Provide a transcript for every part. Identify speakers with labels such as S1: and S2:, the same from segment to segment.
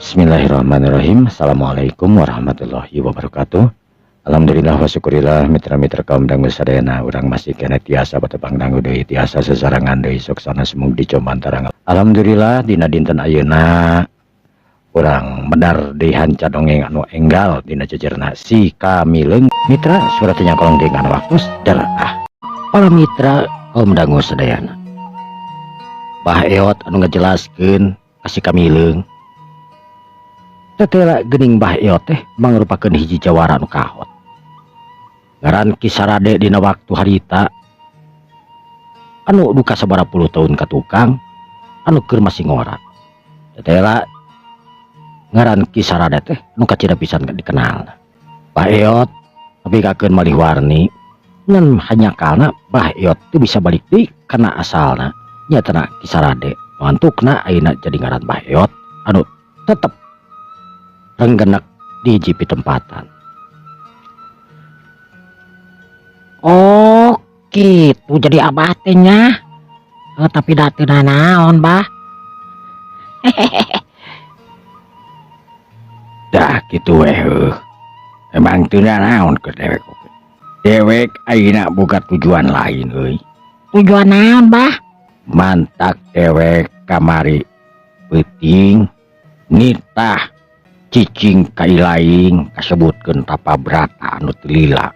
S1: Bismillahirrahmanirrahim. Assalamualaikum warahmatullahi wabarakatuh. Alhamdulillah wa syukurillah, mitra-mitra kaum dangu sadayana, urang masih keneh tiasa batepang dangu deui, tiasa sesarangan deui soksana sumug di Comantarang. Alhamdulillah, dina dinten ayeuna urang medar deui hanca dongeng anu enggal dina jejerna si Kamileung. Mitra, suratnya kolong dengan waktu dar ah. Para mitra kaum dangu sadayana. Bah Eot anu ngajelaskeun ka si Kamileung. Tetela geuning Bah Eot teh mangrupakeun hiji jawara anu kahot. Ngaran Ki Sarade dina waktu harita anu duka sabaraha puluh tahun ka tukang anu keur masih ngora. Tetela ngaran Ki Sarade teh nu kacida pisan dikenal. Bah Eot nepikakeun malih warni ngan hanyakalna Bah Eot teu bisa balik deui kana asalna, nyatana Ki Sarade mantukna ayeuna jadi ngaran Bah Eot anu tetep renggenek di hiji pitempatan.
S2: Oh, gitu jadi abah teh nya. Oh, tapi da teu nanaon, Bah.
S1: Dah kitu we heuh. Emang teu nanaon ke dewek oge. Dewek ayeuna boga tujuan lain euy.
S2: Tujuan naon, Bah?
S1: Mantak dewek kamari peuting nitah cicing ka ilaing kasebutkeun tapa brata anu teu lila.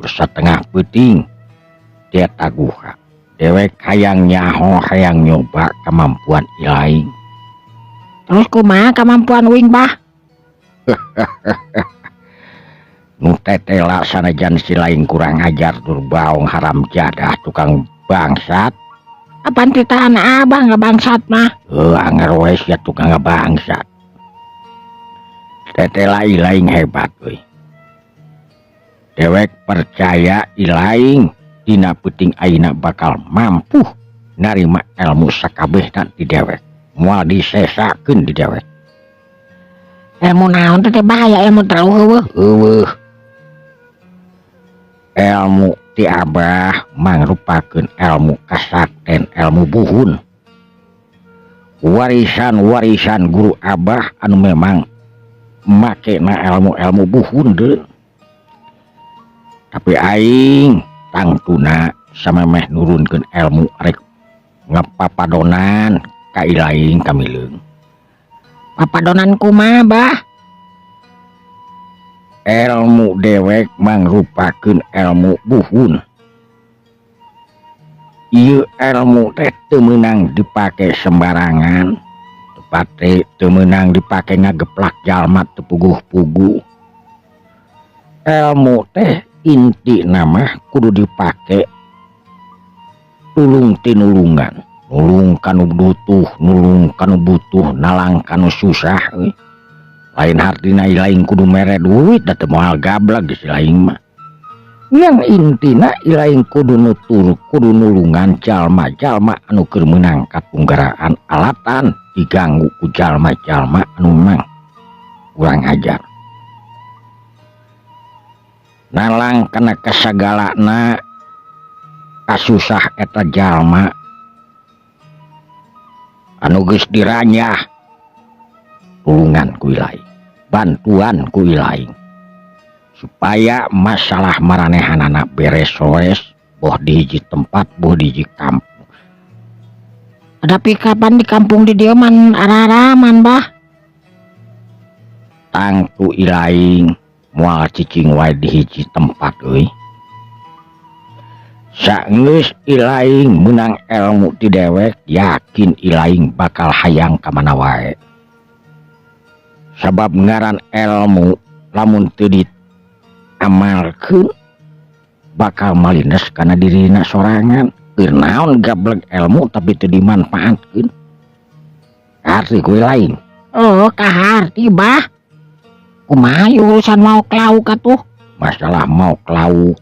S1: Satengah peuting dia taguha. Dewek hayang nyaho, hayang nyoba kemampuan ilaing.
S2: Terus kumaha kemampuan uing, Bah?
S1: Nu tetela sanajan si laing kurang ajar, tur baong, haram jadah, tukang bangsat.
S2: Apaan titahan abah nggak bangsat mah?
S1: Heuh, anger we sia tukang bangsat. Tetela ilaing hebat euy. Dewek percaya ilaing dina peuting ayeuna bakal mampu narima ilmu sakabehna di dewek. Moal disesakeun di dewek.
S2: Ilmu naon teh bahaya, ilmu terlalu heueuh.
S1: Heueuh. Ilmu ti abah mangrupakeun ilmu kasakten, ilmu buhun. Warisan-warisan guru abah anu memang makena ilmu-ilmu buhun deui. Tapi aing tangtuna samemeh nurunkeun ilmu rek ngapapadonan ka ilaing Kamileung.
S2: Papadonan kumaha, Bah?
S1: Ilmu dewek mangrupakeun ilmu buhun. Ieu ilmu teh teu meunang dipake sembarangan. Tepate teu meunang dipake ngageplak jalma teu puguh-puguh. Ilmu teh inti nama kudu dipake tulung tinulungan, nulung kanu butuh, nulung kanu butuh, nalang kanu susah euy. Lain hartina ilaing kudu mere duit da teu moal gableg si laing mah. Yang intina ilaing kudu nutur, kudu nulungan jalma-jalma anu keur meunang katunggaraan alatan diganggu ku jalma-jalma anu memang kurang ajar. Nalang kana kasagalana kasusah eta jalma anu geus diranyah, tulungan ku ilaing, bantuan ku ilaing supaya masalah maranehanana beres-beres, boh di hiji tempat boh di hiji kampung.
S2: Tapi kapan di kampung di dieu man araraman, Bah?
S1: Tangtu ilaing moal cicing wae di hiji tempat euy. Saenggeus ilaing meunang ilmu ti dewek, yakin ilaing bakal hayang ka mana wae. Sabab ngaran ilmu lamun teu diamalkeun bakal malindes kana dirina sorangan. Keur naon gableg ilmu tapi teu dimanfaatkeun? Kaharti ku ilaing.
S2: Oh, kaharti, Bah. Kumaha urusan mau lauk atuh?
S1: Masalah mau lauk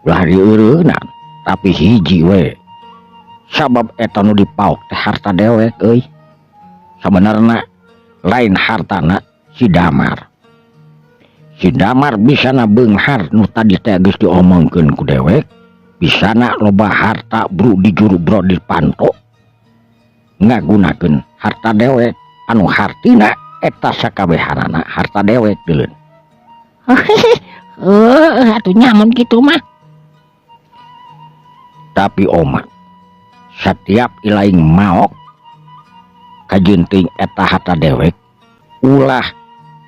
S1: ulah dieureunnan, tapi hiji we. Sabab eta nu dipaok teh harta dewek euy. Sabenerna lain hartana si Damar. Si Damar bisana beunghar nu tadi teh geus diomongkeun ku dewek, bisana loba harta bru di juru bro di panto. Ngagunakeun harta dewek anu hartina Eta sakabehanana harta dewek deuleun.
S2: Heuh, atuh nyamun kitu mah.
S1: Tapi oma, setiap ilaing maok kajunting eta harta dewek, ulah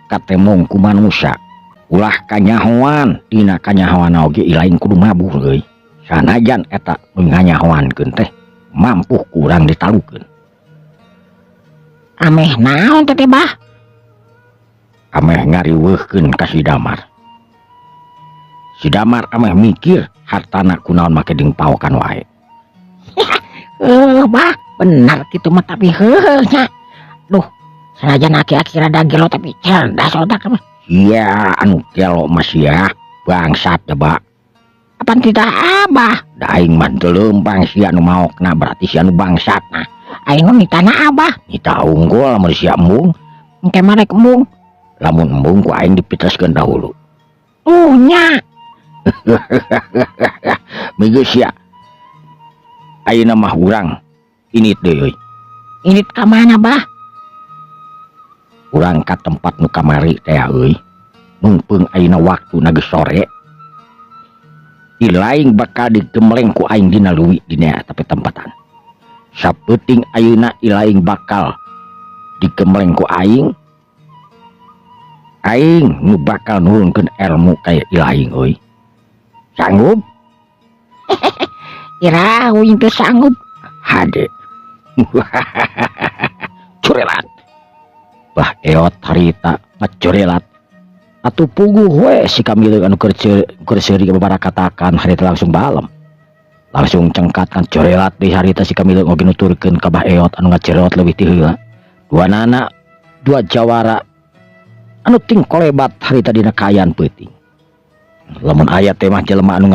S1: katemong ku manusia, ulah kanyahoan. Dina kanyahoan oge ilaing kudu mabur euy. Sanajan eta nu nganyahoankeun teh mampu kurang ditalukeun.
S2: Ameh naon teh, Bah?
S1: Ameh ngariweuhkeun ka si Damar. Si Damar ameh mikir hartana kunaon make jeung paokan wae.
S2: Heuh, Bah, bener kitu mah, tapi heuheuh nya. Duh, sanajan aki-aki rada gelo tapi cerdas otak mah.
S1: Iya, anu gelo mah sia, bangsat coba.
S2: Apan tidak Abah?
S1: Da aing mah teu leumpang, sia nu maokna, berarti sia nu bangsat.
S2: Nah, aing mah mitana Abah.
S1: Nita unggul lamun sia embung.
S2: Engke mah rek embung.
S1: Lamun embung ku aing dipitreskeun dahulu.
S2: Nya.
S1: Migeus sia. Ayeuna mah urang init deui euy.
S2: Init ka mana, Bah?
S1: Urang ka tempat nu kamari teh euy. Mumpung ayeuna waktuna geus sore. Ilaing bakal digemleng ku aing dina leuwi dina eta tempatan. Sapeuting ayeuna ilaing bakal digemleng ku aing. Aing nu bakal nurunkeun ilmu ka ilaing euy. Sanggup?
S2: Iraha uing teu sanggup.
S1: Hade. Curelat. Bah Eot harita ngacurelat. Atuh puguh we si Kamileung anu keur seuri babarakatakan harita langsung balem. Langsung cengkat kan corelat di harita si Kamileung oge nuturkeun ka Bah Eot anu ngacerot leuwih ti heula. Dua nana, dua jawara anu ting kolebat harita dina kaayaan peuting. Lamun aya teh mah jelema anu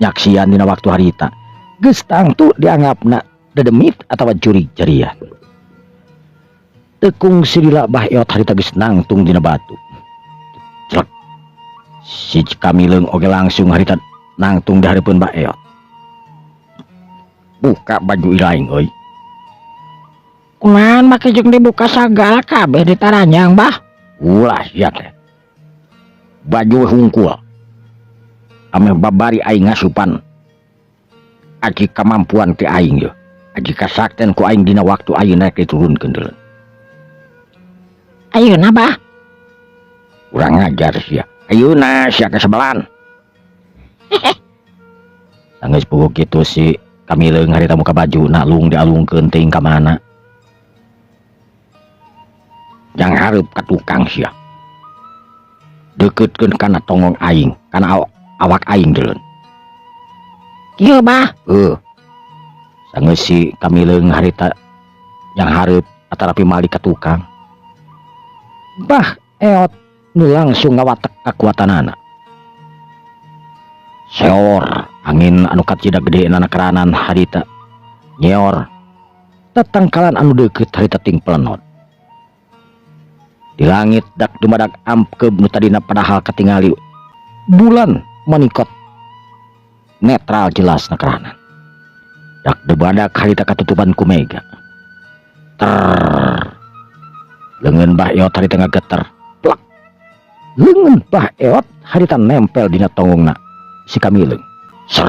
S1: nyaksian dina waktu harita, geus tangtu dianggapna dedemit atawa jurig jarian. Tekung silila Bah Eot harita geus nangtung dina batu. Celek. Si Kamileung oge langsung harita nangtung di hareupeun Bah Eot. Buka baju ilaing euy.
S2: Kunaon make jeung dibuka sagala kabeh ditaranjang, Bah?
S1: Ulah sia teh. Baju hungkul. Ameh babari aing ngasupan aji kamampuan ti aing yeuh. Aji kasakten ku aing dina waktu ayeuna rek diturunkeun deuleu.
S2: Ayeuna, Bah?
S1: Urang ngajar sia. Ayeuna sia kasebelan. Sanggeus puguh kitu si Kamileung harita muka bajuna lung dialungkeun teuing ka mana. Jang hareup ka tukang sia. Deuketkeun kana tonggong aing, kana awak aing deuleun.
S2: Kieu, Bah?
S1: Heuh. Sanggeus si Kamileung harita yang hareup atarapi malik ka tukang. Bah Eot nu langsung ngawatek kakuatanana. Seor angin anu kacida gede nana keranan harita nyeor tetangkalan anu deukeut harita ting pelenot. Di langit dak dumadak amkeub nu tadina padahal katingali bulan manikot netral jelas nakeranan. Dak dumadak harita katutupan ku mega. Ter leungeun Bah Eot harita ngageter. Plak. Leungeun Bah Eot harita nempel dina tonggongna si Kamileung. Ser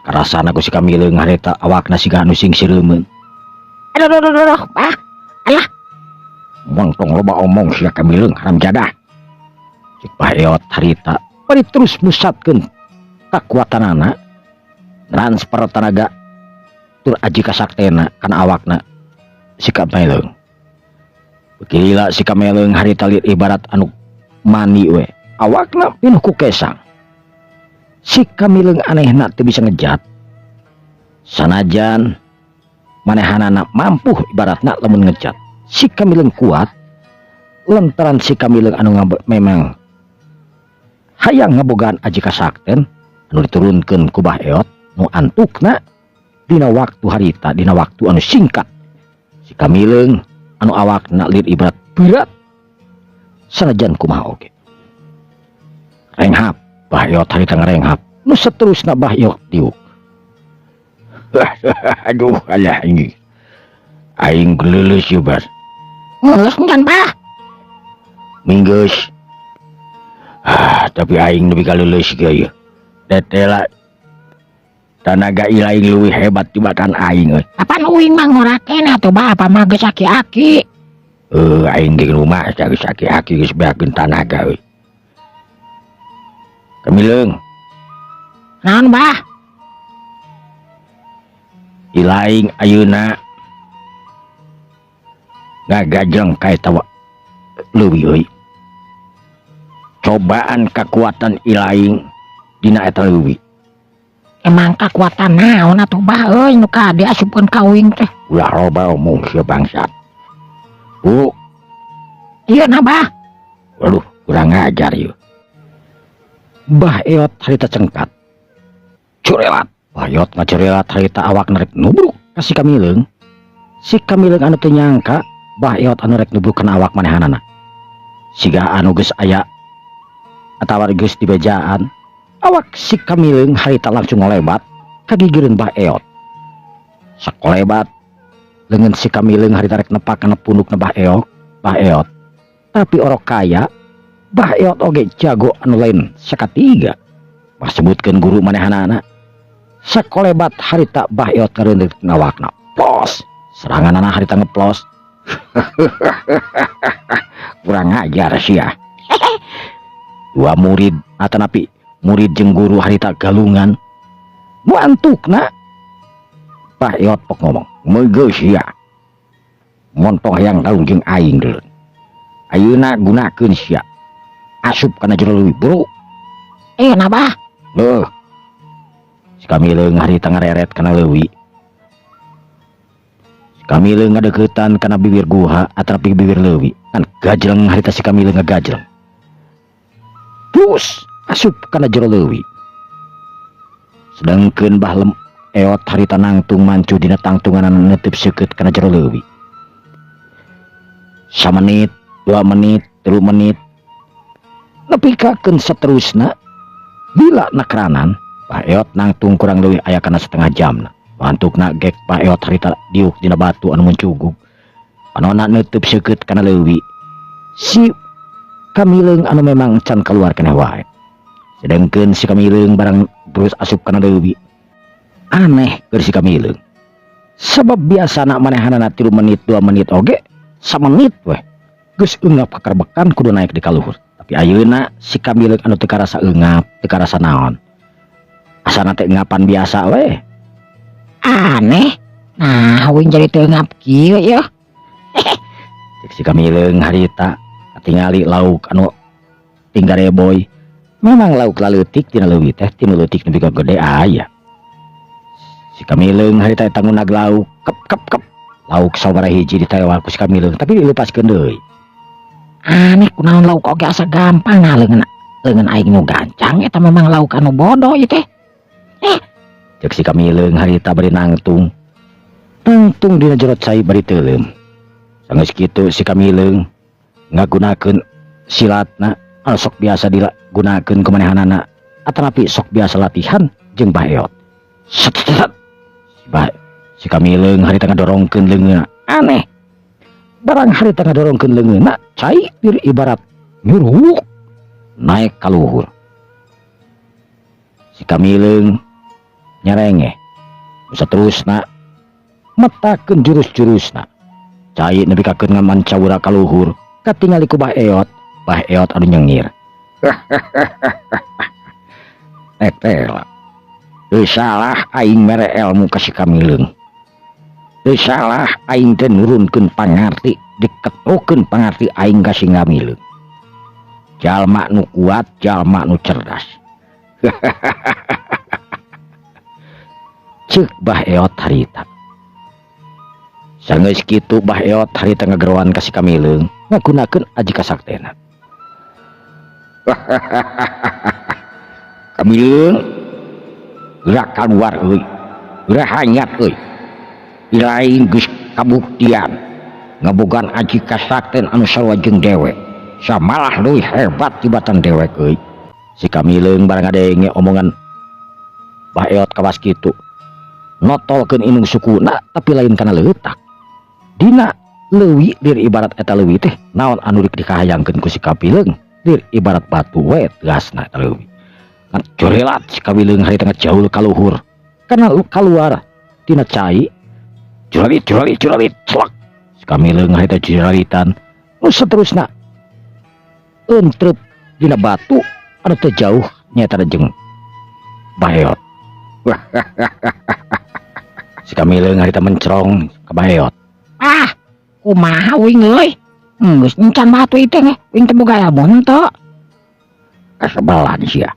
S1: karasana ku si Kamileung harita awakna siga anu sing sireumeun.
S2: Aduh, aduh, aduh, aduh, Bah. Alah.
S1: Montong loba omong sia Kamileung haram jadah. Cek Bah Eot harita bari terus musatkeun kakuatanana, transfer tenaga tur aji kasaktena kana awakna si Kamileung. Gila si Kamileung harita lir ibarat anu mani we. Awakna pinuh ku kesang. Si Kamileung anehna teu bisa ngejat. Sanajan manehanana mampu ibaratna lamun ngejat. Si Kamileung kuat lantaran si Kamileung anu memang hayang ngabogaan aji kasakten anu diturunkeun ku Bah Eot nu antukna dina waktu harita dina waktu anu singkat. Si Kamileung anu awakna lir ibarat berat sanajan kumaha oge. Renghap Bah Eot harita ngarenghap nu seterusna Bah Eot diuk. Aduh alah ini aing geleuleus ieu, Bar.
S2: Ngeles kan, Bah?
S1: Minggeus. Ah, tapi aing nepi ka leuleus ge ieu. Tetela tanaga ilaing leuwih hebat tibatan aing euy.
S2: Apan uing mah ngora keneh atuh bah, apa mah geus aki-aki.
S1: Heuh, aing ge rumah geus aki-aki geus beakeun tanaga euy. Kamileung.
S2: Naon bah?
S1: Ilaing ayeuna ngagajeng ka eta leuwih euy. Cobaan kakuatan ilaing dina eta leuwih.
S2: Emang kakuatan naon atuh bah euy nu kade asupkeun ka uing teh.
S1: Ulah loba omong sia bangsat. Bu.
S2: Ieu na bah.
S1: Waduh, kurang ngajar ieu. Bah Eot harita cengkat. Curelat. Bah Eot ngacurelat harita awak rek nubruk ka si Kamileung. Si Kamileung anu teu nyangka Bah Eot anu rek nubruk kana awak manehanana. Siga anu geus aya atawa geus dibejaan, awak si Kamileung harita langsung ngolebat kagigireun Bah Eot. Sakolebat leungeun si Kamileung harita rek nepak kana pundukna Bah Eot, Bah Eot. Tapi orok kaya Bah Eot oge jago anu lain sakatiga. Bah sebutkeun guru manehanana. Sakolebat harita Bah Eot ngareundeut awakna. Plos, seranganana harita ngeplos. Kurang ajar sia. Dua murid atanapi murid jeung guru harita galungan. Bantukna. Bah Eot pok ngomong, "Meugeus sia. Montong hayang galung jeung aing deuleu. Ayeuna gunakeun sia. Asup kana jero leuwih, buru."
S2: Ayeuna bah.
S1: Leuh. Si Kamileung harita ngareret kana leuwih. Si Kamileung ngadeuketan kana bibir guha atanapi bibir leuwih. Kan gajleng harita si Kamileung ngagajleng. Terus asup kana jero leuwih. Sedangkeun Bah Lem Eot harita nangtung mancu dina tangtunganan neuteub seukeut kana jero leuwih. Samenit, 2 menit, 3 menit. Nepi kakeun saterusna bila nakranan Bah Eot nangtung kurang leuwih aya kana setengah jamna. Bantukna gek Bah Eot harita diuk dina batu anu muncugug. Panona neuteub seukeut kana leuwih. Si Kamileung anu memang can keluar keneh wae. Sedangkeun si Kamileung barang terus asup kana leuwih. Aneh keur si Kamileung. Sebab biasana manehanana 3 menit 2 menit oge samenit weh. Geus eungap kakerbekan kudu naik di kaluhur. Tapi ayeuna si Kamileung anu teu karasa eungap, teu karasa naon. Asana teh enggapan biasa weh.
S2: Aneh. Nah, uing jadi teu eungap kieu yeuh.
S1: Cek si Kamileung harita katingali lauk anu tinggareboy. Memang lauk laleutik tina leuwih teh tinu leutik nepi ka gede aya. Si Kamileung harita eta ngunag lauk kep kep kep. Lauk sabaraha hiji ditewak ku si Kamileung tapi dilepaskeun deui.
S2: Aneh kunaon lauk oge asa gampang nah leungeun aing nu gancang eta memang lauk anu bodoh ieu teh.
S1: Cek si Kamileung harita bari nangtung. Nangtung dina jero cai bari teuleum. Sanggeus kitu si Kamileung ngagunakeun silatna anu sok biasa digunakeun ku manehanana atanapi sok biasa latihan jeung Bah Eot. Set, set, set. Bah, si Kamileung harita ngadorongkeun leungeunna. Aneh. Barang harita ngadorongkeun leungeunna, cai bir ibarat nyuruk naik ka luhur. Si Kamileung nyerengeh. Saterusna metakeun jurus-jurusna. Cai nepi ka keun ngamancawura ka luhur, katingali ku Bah Eot. Bah Eot anu nyengir. Tetela. Teu salah aing mere ilmu ka si Kamileung. Teu salah aing teh nurunkeun pangarti, diketokeun pangarti aing ka si Kamileung. Jalma nu kuat, jalma nu cerdas. Ceuk Bah Eot harita. Sanggeus kitu Bah Eot harita ngageroan ka si Kamileung ngagunakeun aji kasaktena. Kamileung geura kaluar euy, geura hanyat euy. Ilaing geus kabuktian ngabogaan aji kasakten anu sarua jeung dewek. Samalah leuwih hebat tibatan dewek euy. Si Kamileung barang ngadenge omongan Bah Eot kawas kitu. Notolkeun inung sukuna tapi lain kana leutak. Dina Leuwi lir ibarat eta leuwi teh naon anu rek dikahayangkeun ku si Kapileung lir ibarat batu we tegasna eta leuwi. Ngan jorelat si Kawileung harita ngajaul ka luhur kana kaluar tina cai juralit juralit juralit celak si Kamileung harita juralitan nu saterusna entrep dina batu anu teu jauh nyaeta jeung Baheot. Si Kamileung harita mencrong ka Baheot.
S2: Ah, kumaha uing euy? Geus encan batu ieu teh uing teh boga ilmu henteu.
S1: Kasebelan sia.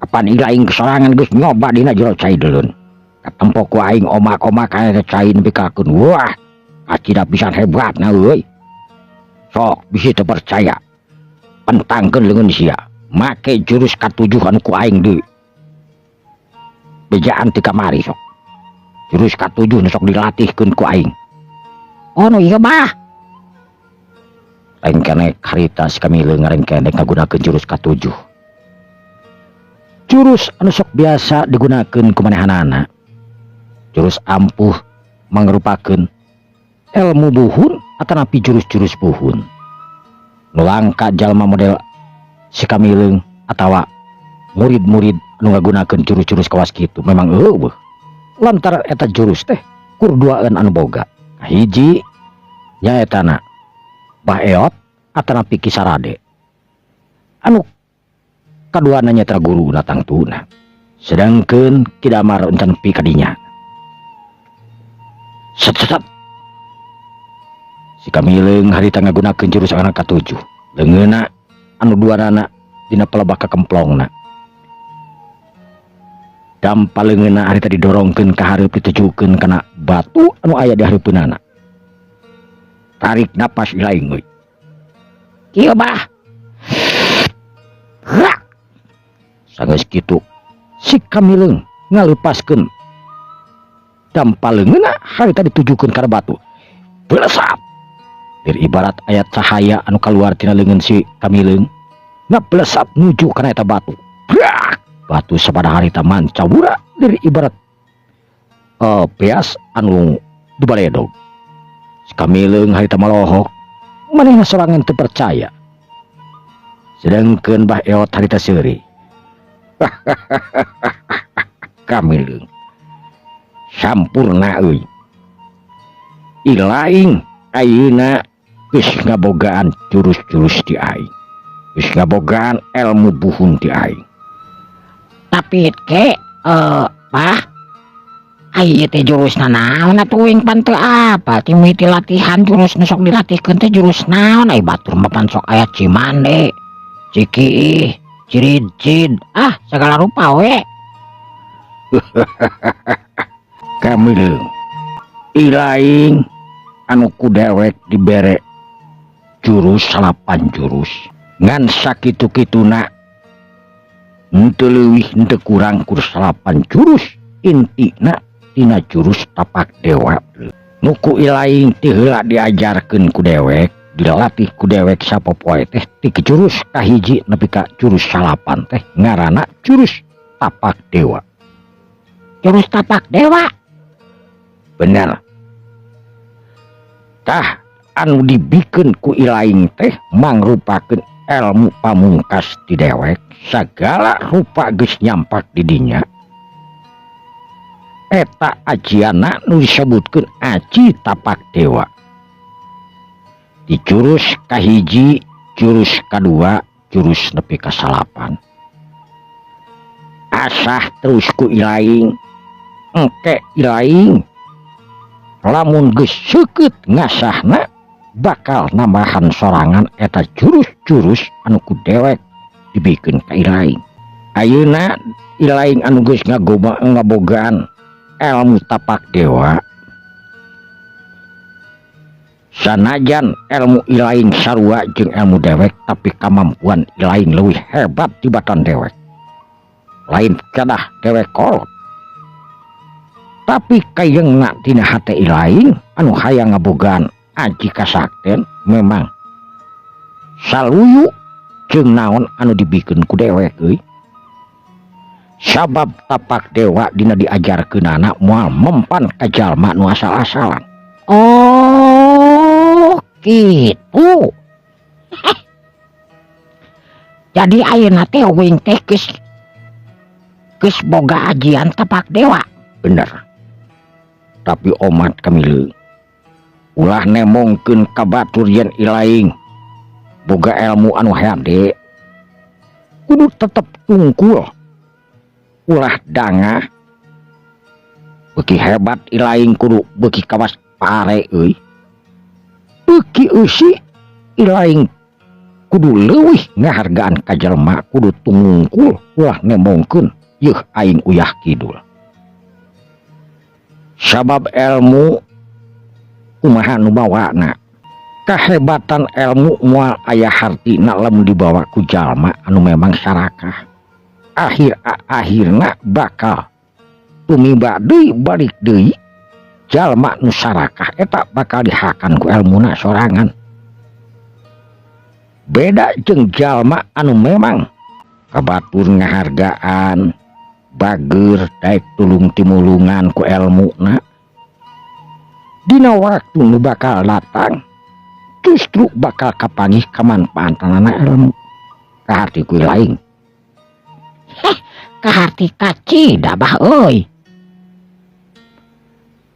S1: Apan aing sorangan geus nyoba dina jero cai deuleun. Katempo ku aing omak-omak aya cai nepi kakeun. Wah, kacida pisan hebatna euy. Sok bisi teu percaya. Pentangkeun leungeun sia. Make jurus katujuh anu ku aing di bejaan ti kamari sok. Jurus katujuh nu sok dilatihkeun ku aing.
S2: Oh nu ieu bah.
S1: Rengkenek harita si Kamileung ngarengkenek ngagunakeun jurus katujuh. Jurus anu sok biasa digunakeun ku manehanana. Jurus ampuh mangrupakeun ilmu buhun atanapi jurus-jurus buhun. Nu langka jalma model si Kamileung atawa murid-murid anu ngagunakeun jurus-jurus kawas kitu memang eueuh. Lantaran eta jurus teh kur duaan anu boga. Hiji nyaetana Baeot atanapi Ki Sarade. Anu kaduana nyaeta guruna tangtuna. Sedangkeun Ki Damar encan nepi ka dinya. Set set. Si Kamileung harita ngagunakeun jurus anu katujuh. Leungeunna anu duanana dina pelebak kakemplongna. Dampa leungeunna harita didorongkeun ka hareup ditujukeun kana batu anu aya di hareupeunana. Tarik napas ilaing euy.
S2: Kieu bah.
S1: Rak. Sanggeus kitu si Kamileung ngalepaskeun dampa leungeunna harita ditujukeun kana batu. Belesat. Lir ibarat aya cahaya anu kaluar tina leungeun si Kamileung ngablesat nuju kana eta batu. Brak. Batu sapada harita mancawura lir ibarat beas anu dibaledog. Si Kamileung harita malohok manehna sorangan teu percaya. Sedangkeun Bah Eot harita seuri. Kamileung sampurna euy. Ilaing ayeuna geus ngabogaan jurus-jurus ti aing. Geus ngabogaan ilmu buhun ti aing.
S2: Tapi ke bah ai teh jurusna naon atuh uing pan teu apal ti mimiti latihan jurus nu sok dilatihkeun teh jurus naon ai batur mah pan sok aya Cimande, Cikiih, Ciridcid, ah segala rupa we.
S1: Kamileung ilaing anu ku dewek dibere jurus salapan jurus ngan sakitu-kituna henteu leuwih henteu kurang kur salapan jurus intina tina jurus tapak dewa nu ku ilaing ti heula diajarkeun ku dewek dilatih ku dewek sapopoe teh ti jurus kahiji nepi ka jurus salapan teh ngaranna jurus tapak dewa.
S2: Jurus tapak dewa
S1: bener. Tah anu dibikeun ku ilaing teh mangrupakeun ilmu pamungkas ti dewek sagala rupa geus nyampak di dinya. Eta ajiana nu disebutkeun aji tapak dewa. Di jurus kahiji, jurus kadua, jurus nepi ka salapan. Asah terus ku ilaing, engke ilaing lamun geus seukeut ngasahna bakal nambahan sorangan eta jurus-jurus anu ku dewek dibikeun ka ilaing. Ayeuna ilaing anu geus ngabogaan ilmu tapak dewa, sanajan ilmu ilaing sarua jeung ilmu dewek tapi kamampuan ilaing leuwih hebat tibatan dewek. Lain kedah dewek kolot, tapi kayengna tina hate ilaing anu hayang ngabogaan aji kasakten memang saluyu jeung naon anu dibikeun ku dewek euy. Sabab tapak dewa dina diajarkeunana moal mempan ka jalma nu asal-asalan.
S2: Oh, Gitu. Jadi ayeuna teh uing teh geus geus boga ajian tapak dewa.
S1: Bener. Tapi omat, Kamileung. Ulah nemongkeun ka batur yen ilaing boga ilmu anu hade. Kudu tetep tungkul. Ulah dangah. Beuki hebat ilaing kudu beuki kawas pare euy. Beuki eusi ilaing kudu leuwih ngahargaan ka jelema, kudu tungkul, ulah nemongkeun yeuh aing uyah kidul. Sabab ilmu kumaha nu mawana, kahebatan ilmu moal aya hartina lamun dibawa ku jalma anu memang sarakah. Akhir akhirna bakal tumiba deui, balik deui, jalma nu sarakah eta bakal dihakan ku elmuna sorangan. Beda jeung jalma anu memang ka batur ngahargaan, bager, daek tulung timulungan ku elmuna. Dina waktu nu bakal datang justru bakal kapanggih kamanfaatanana ilmu. Kaharti ku laing.
S2: Kaharti kacida, Bah euy.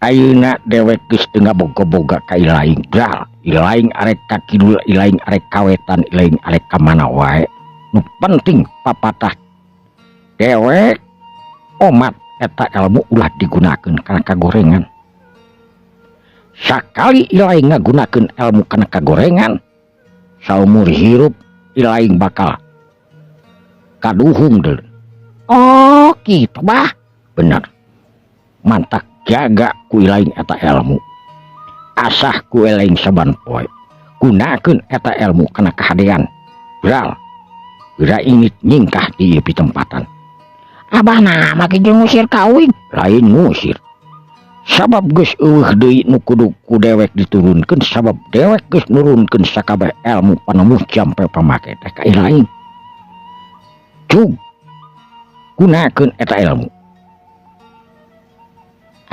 S1: Ayeuna dewek geus teu ngaboga-boga ka ilaing. Dral, ilaing arek ka kidul, ilaing arek ka wetan, ilaing arek ka mana wae. Nu penting papatah dewek omat eta ilmu ulah digunakeun kana kagorengan. Sakali ilaing ngagunakeun ilmu kana kagorengan, saumur hirup ilaing bakal kaduhung deuleu.
S2: Oh, gitu, Bah.
S1: Bener. Mantak jaga ku ilaing eta ilmu. Asah ku ilaing saban poe. Gunakeun eta ilmu kana kahadean. Bral. Geura indit nyingkah di ieu pitempatan.
S2: Abah nah make jeung ngusir ka uing.
S1: Lain ngusir. Sabab geus euweuh deui nu kudu ku dewek diturunkeun, sabab dewek geus nurunkeun sakabeh ilmu panemu jampe pamake teh ka ilaing. Cug gunakeun eta ilmu.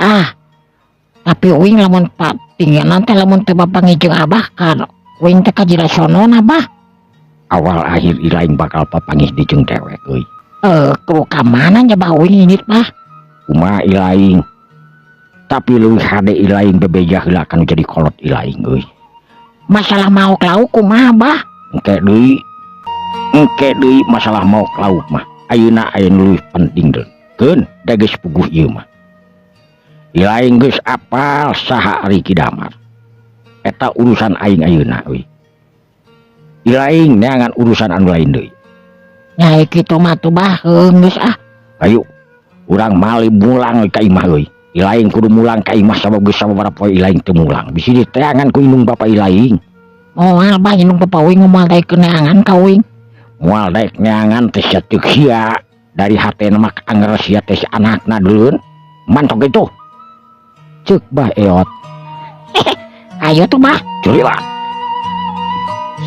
S2: Ah, tapi uing lamun pak tinggalan teh lamun teu bapanggih jeung Abah kan uing teh kajila sonona, Bah.
S1: Awal akhir ilaing bakal papanggih di jeung dewek euy.
S2: Eh, kudu ka mana nya, Bah, uing indit, Bah?
S1: Kumaha ilaing? Tapi leuwih hade ilaing bebeja heula kanu jadi kolot ilaing euy.
S2: Masalah maok lauk kumaha, Bah?
S1: Engke deui. Engke deui masalah maok lauk mah. Ayeuna aya nu leuwih penting deui. Keun da geus puguh ieu mah. Ilaing geus apal saha ari Ki Damar. Eta urusan aing ayeuna euy. Ilaing neangan urusan anu lain deui.
S2: Nya kitu mah tuh, Bah, heuh geus ah.
S1: Ayo urang malih mulang ka imah euy. Ilaing kudu mulang ka imah sabab geus sababaraha poe ilaing teu mulang. Bisi diteangan ku indung bapa ilaing.
S2: Moal, Bah, indung bapa uing moal daek neangan ka uing.
S1: Moal daek neangan teh sia ceuk sia. Dari hatena mah anger sia teh si anakna dulun. Mantok itu. Ceuk Bah Eot.
S2: Ayo tuh, Bah.
S1: Curilat.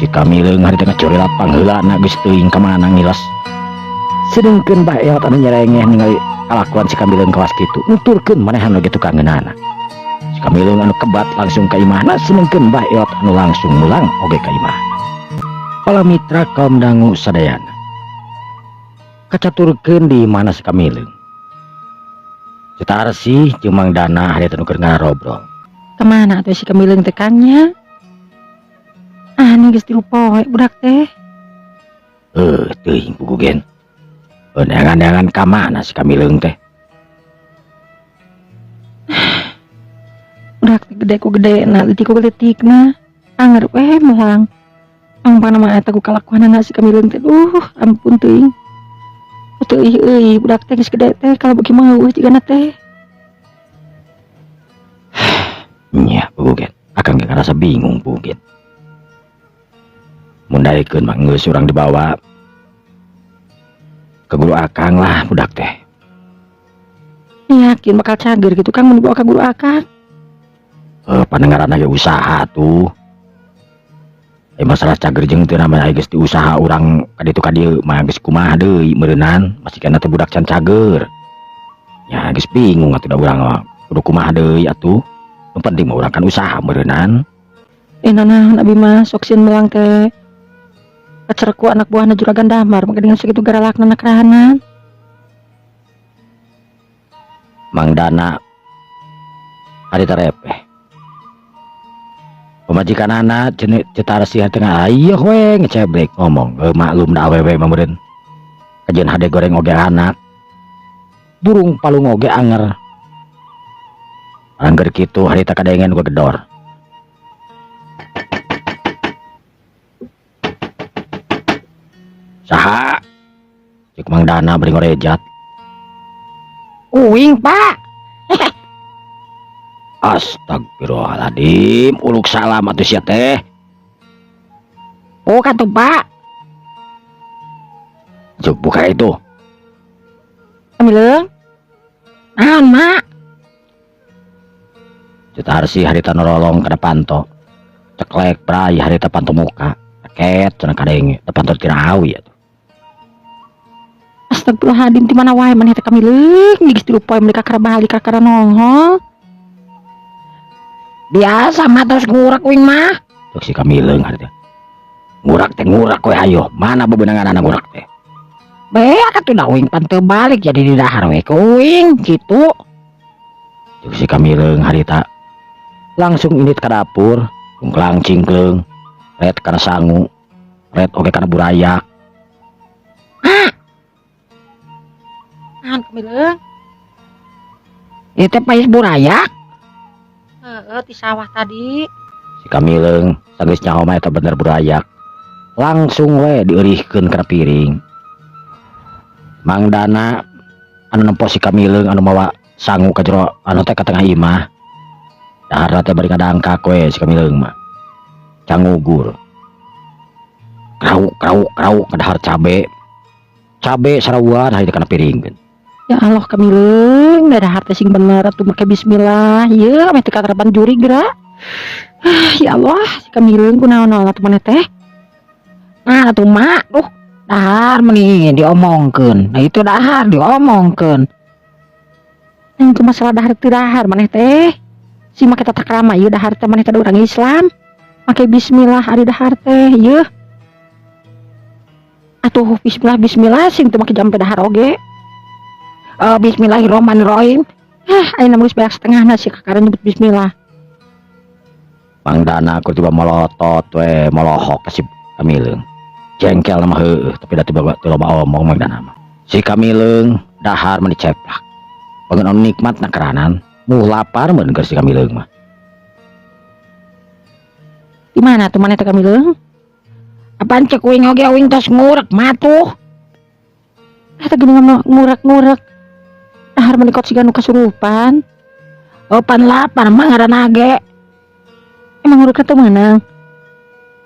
S1: Si Kamileung hari tengah curilat pangheulana geus teuing ka mana ngiles. Sedengkeun Bah Eot anu nyerengeh ningali kalakuan si Kamileung kawas kitu, nuturkeun manehan oge tukang ngeunana. Si Kamileung anu kebat langsung ka imahna, sedengkeun Bah Eot anu langsung mulang oge ka imah. Para mitra kaum dangu sadayana. Kacaturkeun di mana si Kamileung. Cetar sih jeung Mang Dana hari teh nu keur ngarobrol.
S3: Kemana tuh si Kamileung teh, Kang, nya? Ah, nih geus 3 poe budak teh.
S1: Eh, teuing puguh gen. Neangan-neangan ka mana si Kamileung teh?
S3: Budak teh gede ku gede na, leutik ku leutikna. Anger we moal. Pangpangna mah eta ku kalakuanana si Kamileung teh. Duh, ampun teuing. Teu ih euy, budak teh geus gede teh kalau beuki mah eueuh jigana teh.
S1: Nya, puguh gen. Akang ge ngarasa bingung, puguh gen. Mun daekeun mah geus urang dibawa ke guru akang lah budak teh.
S3: Yakin bakal cager gitu, Kang, mun dibawa ke guru akang?
S1: Eh, pandengaran ge usaha tuh. Eh, masalah cager jeung teu namanya geus diusaha urang ka ditu ka dieu mah geus kumaha deui meureunnan, masih kana teh budak can cager. Ya geus bingung atuh da urang mah kudu kumaha deui atuh. Nu penting mah urang kan usaha meureunnan.
S3: Nanaon abi mah sok sieun melang teh. Kacerek ku anak buahna Juragan Damar mah geuningan sakitu garalakna nakerahanan.
S1: Mang Dana harita repeh. Pamajikanana Ceu Tarsih tengah ayeuna we ngeceblek ngomong, maklum da awewe mah meureun. Kajeun hade goreng oge anak. Burung palung oge anger. Angger kitu harita kadengen gua gedor. Saha? Cek Mang Dana bari ngorejat.
S2: Uing, Pak.
S1: Astagfirullahaladzim, uluk salam atuh sia teh.
S2: Oh, katuh, Pak.
S1: Cuk buka itu.
S3: Amileung.
S2: Naon, Mak?
S1: Ceu Tarsih harita nololong kana panto. Ceklek bray harita panto muka. Ket cenah kadenge, teu panto tina awi atuh.
S3: Astagfirullahaladzim, di mana wae maneh teh kamileung, geus tilu poe mereka kakara balik kakara nongol.
S2: Biasa mah tos ngurak uing mah.
S1: Cek si kamileung harita. Ngurak teh ngurak we hayo, mana bebenanganana ngurak teh.
S2: Beak atuh da uing pan teu balik jadi di dahar we ku uing kitu.
S1: Cek si kamileung harita. Langsung indit ka dapur, cungklang cingkleung, ret kana sangu, ret oge kana burayak.
S2: Hah?
S3: Naon kamileung?
S2: Ieu teh pais burayak.
S3: Heeh, di sawah tadi.
S1: Si kamileung sageus nyaho mah eta bener burayak. Langsung we dieurihkeun kana piring. Mang Dana anu nempo si kamileung anu mawa sangu ka jero anu teh ka tengah imah. Daharna teh bari ngadangkak we si kamileung mah. Cangugur. Krauk krauk krauk kadahar cabe. Cabe sarawuan hayu kana piring.
S3: Ya Allah kamileung, da dahar teh sing bener atuh make bismillah. Ieu meh teu katarapan juri geura. Ah, ya Allah, si kamileung kunaon-naon atuh maneh teh.
S2: Nah atuh mak, duh, dahar meni diomongkeun. Nah itu dahar diomongkeun.
S3: Nah, itu masalah dahar teu dahar maneh teh. Si make tata krama ieu dahar teh maneh teh urang Islam. Make bismillah ari dahar teh ieu. Atuh bismillah bismillah sing teu make jampe dahar oge.
S2: Bismillahirrahmanirrahim.
S3: Ah, ayeuna mah geus banyak setengahna si kakara nyebut bismillah.
S1: Mang Dana ku tiba molotot we molohok ka si kamileung. Jengkel mah heueuh tapi da tiba teu loba omong Mang Dana mah. Si kamileung dahar mah diceplak. Pangeun anu nikmat na keranan, muh lapar mun keur si kamileung mah.
S3: Di mana tuh maneh teh kamileung?
S2: Apaan cek uing oge uing tos ngurek mah tuh.
S3: Eta geuning mah ngurek-ngurek. Dahar mah dikot siga nu kasurupan.
S2: Oh pan lapar mah ngaranna ge.
S3: Emang ngurek teh meunang?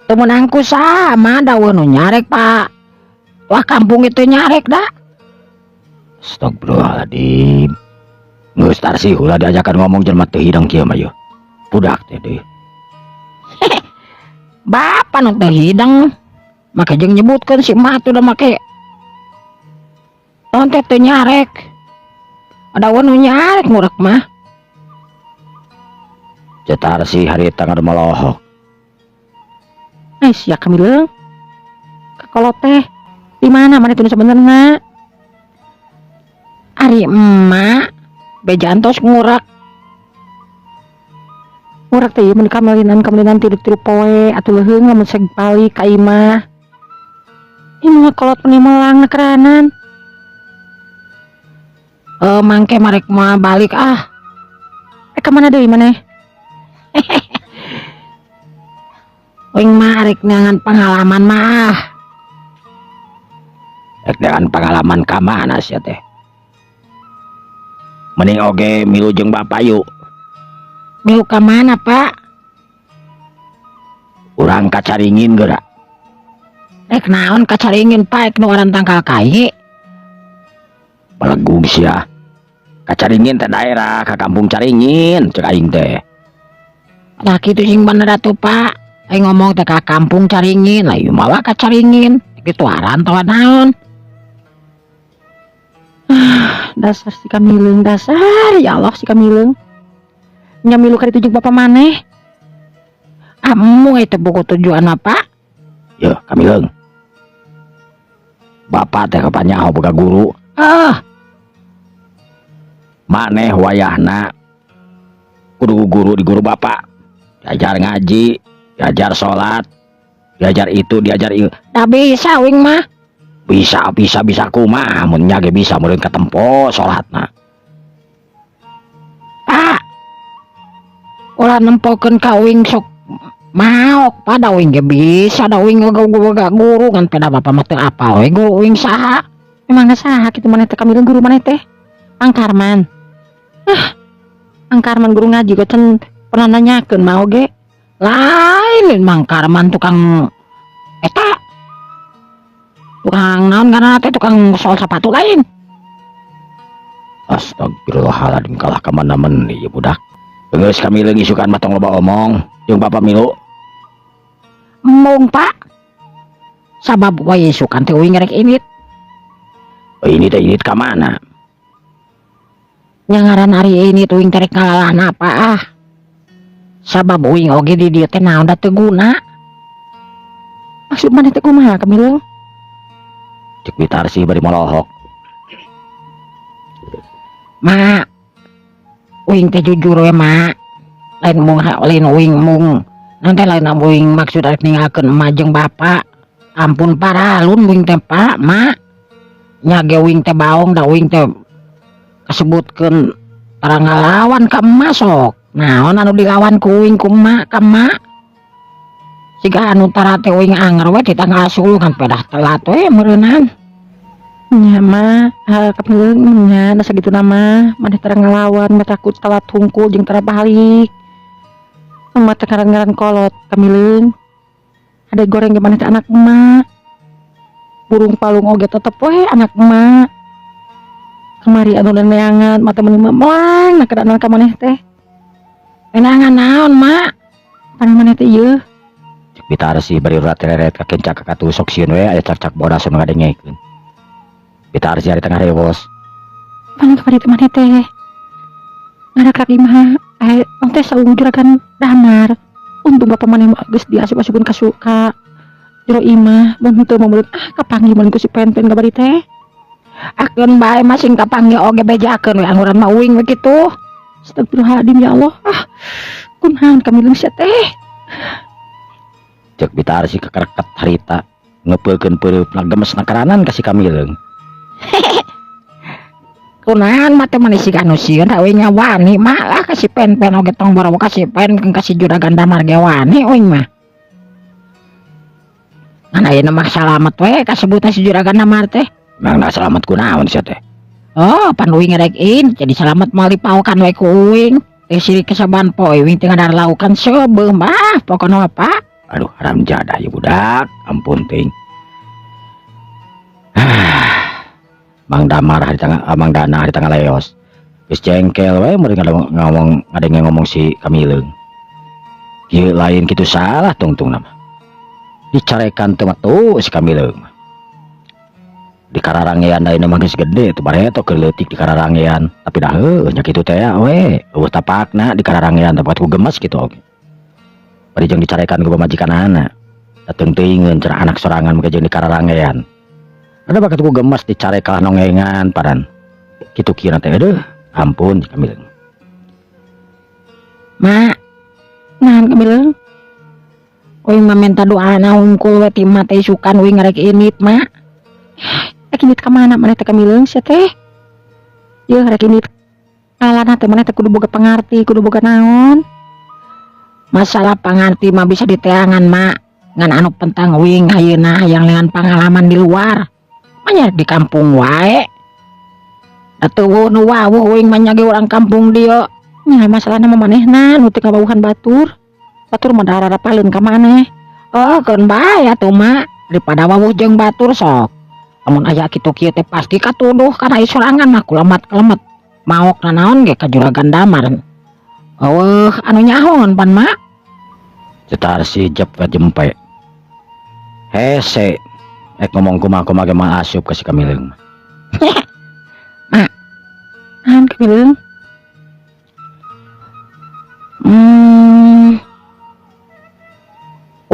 S2: Teu meunang ku sama da nu nyarek Pak. Wah kampung itu nyarek da.
S1: Astagfirullahaladzim. Geus Tarsih ulah diajakan ngomong jelema teu hidang kieu mah yeuh. Budak teh deui.
S2: Bapak nu teu hidang. Make jeung nyebutkeun si emak tuh da make. Naon teh teu nyarek. Ada nu nyarek ngurek mah.
S1: Ceu Tarsih harita ngadomolohok.
S3: Eh sia kamileung. Kakolot teh. Di mana maneh teh nu sabenerna?
S2: Ari emak bejaan tos ngurek.
S3: Ngurek teh ieu mun kamelinan-kamelinan tilu-tilu poe atuh leuheung lamun seg balik ka imah. Ieu mah kolot meni melang nekeranan.
S2: Mangke marek mah balik ah.
S3: Ka mana deui maneh?
S2: Uing mah arek neangan pengalaman mah.
S1: Rek neangan pengalaman ka mana sia teh? Mending oge milu jeung bapak yuk.
S2: Milu ka mana, Pak?
S1: Urang ka Caringin geura.
S2: Rek naon ka Caringin, Pak? Rek nuaran tangkal kai.
S1: Belegung sia. Ka Caringin teh daerah, ka kampung Caringin cek aing teh.
S2: Nah kitu sing bener atuh, Pak. Aing ngomong teh ka kampung Caringin, lah ieu mawa ka Caringin. Kitu aran tawa naon?
S3: Ah, dasar si kamileung dasar ya Allah si kamileung. Nya milu ka ditu jeung bapa maneh.
S2: Kamu itu buku tujuan apa?
S1: Ya, Kamileung. Bapak teh kapan nyaho boga guru?
S2: Ah,
S1: Maneh wayahna kudu guru di guru bapak. Diajar ngaji, diajar sholat, diajar itu, diajar itu.
S2: Dah bisa uing mah.
S1: Bisa, bisa, bisa kumaha mun nya ge bisa meureun katempo salatna.
S2: Pak. Ulah nempokeun ka uing sok maok pada uing ge bisa da uing boga guru ngan peda bapak mah teu apal we guru uing saha.
S3: Emang saha kitu maneh teh, Kamileung, guru maneh teh? Mang Karman. Ah, Mang Karman guru ngaji ge can pernah nanyakeun mau ge.
S2: Lain Mang Karman tukang eta, tukang naon ngaranna teh, tukang sol sepatu lain.
S1: Astagfirullahaladzim, kalah ka mana men ieu budak. Geus, Kamileung, isukan mah tong loba omong jeung bapak milu.
S2: Embung, Pak. Sabab wae isukan teh uing rek indit.
S1: Oh, ini teh indit ka mana?
S2: Nya ngaran ari indit uing teh rek ngalalana apa ah. Sabab uing oge di dieu teh naon da teu guna.
S3: Maksud maneh teh kumaha, Kamileung?
S1: Cek Bitarsi bari molohok.
S2: Ma, uing teh jujur we, Ma. Lain mung lain uing mung. Nanti lain uing maksud rek ninggalkeun emak jeung bapak. Ampun paralun uing teh, Pak, Ma. Nya ge uing teh baong da uing teh kasebutkeun tara ngalawan ka emak sok. Naon anu dilawan ku uing ku emak ka emak? Siga anu tara teh uing anger we ditanggal 10 kan pedah telat we meureunan.
S3: Nya mah, Kamileung nya da sagituna mah maneh tara ngalawan mah takut telat hungkul jeung tara balik. Emak teh ngaran-ngaran kolot, Kamileung. Hade goreng ge maneh teh anak emak. Burung palung oge tetep we anak emak. Kamari anu neneangan mata meuni melang na keadaan ka maneh teh.
S2: Neangan naon, Mak?
S3: Pan maneh teh ieu.
S1: Cek Bitarsi bari urat tereret kakencak ka katusok sieun we aya cak-cak bodas anu ngadengekeun. Bitarsi ari tengah rewos.
S3: Pan kamari teh maneh teh ngarakrak imah eh teh saung juragan Damar. Untung bapak maneh mah geus diasup-asupkeun ka ka jero imah, mun henteu mah meureun ah kapanggih meureun ku si Pen-pen kabari teh.
S2: Akeun bae masing kapanggih oge bejakeun we anguran mah uing we kitu.
S3: Astagfirullahaladzim, ya Allah, ah kunaon, Kamileung, sia teh?
S1: Cek Bitarsi kekereket harita ngepeukeun peureupna gemes nakaranan ka si Kamileung.
S2: Kunaon mah teh mani siga anu sieun da uing wani, Mak, lah ka si Pen-pen oge tong boro ka si Pen ka si juragan Damar ge wani uing mah. Ngan ayeuna mah salamet we kasebutna si juragan Damar teh.
S1: Emang salamet kunaon sia teh?
S2: Oh, pan uing rek in jadi salamet moal dipaokan we ku uing. Teh sirik kesaban poe uing teh ngadar laukan seubeuh mah pokona mah, Pak.
S1: Aduh, haram jadah ya budak, ampun ting. Mang Damar hari tengah, Mang Dana hari tengah leos. Geus jengkel we meureun ngomong ngadenge ngomong si Kamileung. Kieu lain kitu salah tungtung nama. Dicarekan teu mah tuh si Kamileung mah. Di kararangean ayeuna mah geus gede tuh bareto keur leutik di kararangean, tapi dah heuh nya kitu teh we, eueuh tapakna di kararangean tempat ku gemes kitu oge. Bari jeung dicarekan ku pamajikanana. Dateng teuingeun cenah anak sorangan make jeung di kararangean. Ada bakat ku gemes dicarek kalah nongengan paran. Kitu kieu teh aduh, ampun Kamileung.
S2: Mak,
S3: Naon, Kamileung?
S2: Uing mah minta doana hungkul we ti emak teh isukan uing rek indit, Mak.
S3: Rek indit ka mana maneh teh, Kamileung, sia teh? Yeuh, rek indit ngalana teh maneh teh kudu boga pangarti, kudu boga naon?
S2: Masalah pangarti mah bisa diteangan, Mak. Ngan anu pentang uing ayeuna hayang dengan pengalaman di luar. Manya di kampung wae. Atuh nu wawuh uing mah nya ge urang kampung dieu.
S3: Nya masalahna mah manehna nu teu ngawawuhan batur. Batur mah da rarapaleun ka maneh.
S2: Oh, keun bae atuh, Mak. Daripada wawuh jeung batur sok. Lamun aya kitu kieu teh pasti katuduh kana sorangan mah kulemat-kelemet. Maok nanaon ge ka juragan Damar. Eueuh anu nyahoan pan, Mak.
S1: Cetar si jep ka jempe. Hese rek ngomong kumaha-kumaha ge mah asup ka si Kamileung mah.
S2: Mak,
S3: Naon, Kamileung?